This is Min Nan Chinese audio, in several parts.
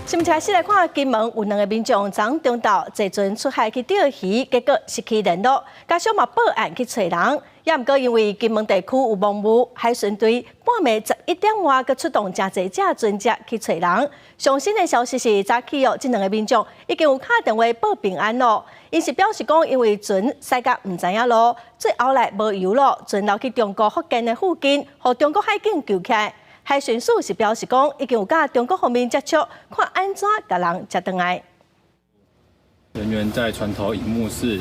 新聞開始來看，金門有兩个民眾昨中晝坐船出海去釣魚，結果失去聯絡，家屬嘛報案去揣人，也毋過因為金門地區有濃霧，海巡隊半暝11點外閣出動誠濟隻船隻去揣人。上新的消息是早起哦，這兩个民眾已經有敲電話報平安囉。𪜶是表示講，因為船駛甲毋知影路，最後來無油囉，船流去中國福建的附近，予中國海警救起來。海巡署是表示講，已經有佮中國方面接觸，看按怎共人接轉來。人員在船頭以目視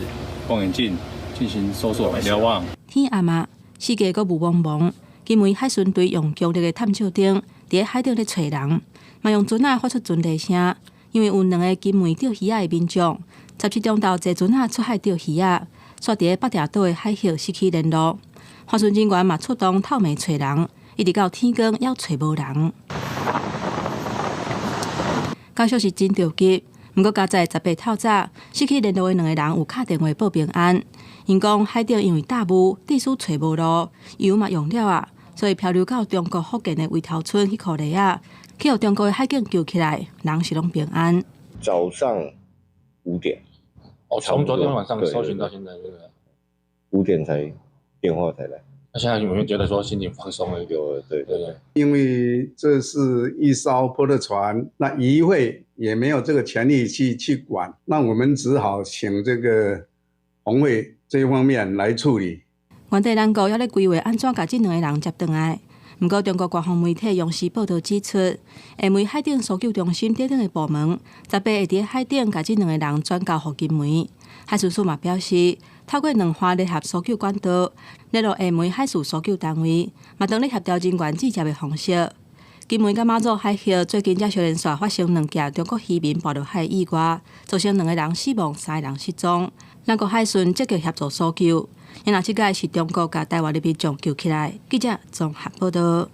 望遠鏡進行搜索瞭望。天暗啊，四界閣霧濛濛，金門海巡隊用強力的探照燈佇海頂咧揣人，嘛用船仔發出船螺聲，因為有兩个金門釣魚仔的民眾，17中晝坐船仔出海釣魚仔，煞佇北碇島的海域失去聯絡。海巡人員嘛出動透暝揣人。一直到天光，猶揣無人。家屬是真著急，毋過佳哉18透早，失去聯絡的兩个人有敲電話報平安。𪜶講海頂因為大霧，致使揣無路，油嘛用了啊，所以漂流到中國福建的圍頭村彼箍螺仔，去予中國的海警救起來，人是攏平安。早上5點，哦，從昨天晚上搜尋到現在，對不對？5點才電話才來。那現在有沒有覺得說心情放鬆了一點？對對對，因為這是一艘波特船，那漁會也沒有這個權力去管，那我們只好請這個紅會這一方面來處理。原底咱國猶咧規劃按怎共這兩个人接轉來，毋過中國官方媒體央視報導指出，廈門海頂搜救中心等等的部門，18會佇海頂共這兩个人轉交予金門。海巡署嘛表示，透過兩岸聯合搜救管道，聯絡廈門海事搜救單位，嘛當咧協調人員接的方式。金門佮馬祖海域最近才小連續發生兩件中國漁民跋落海意外，造成兩个人死亡，三个人失蹤。兩國海巡積極協助搜救，因為這擺是中國共台灣的民眾救起來。記者綜合報導。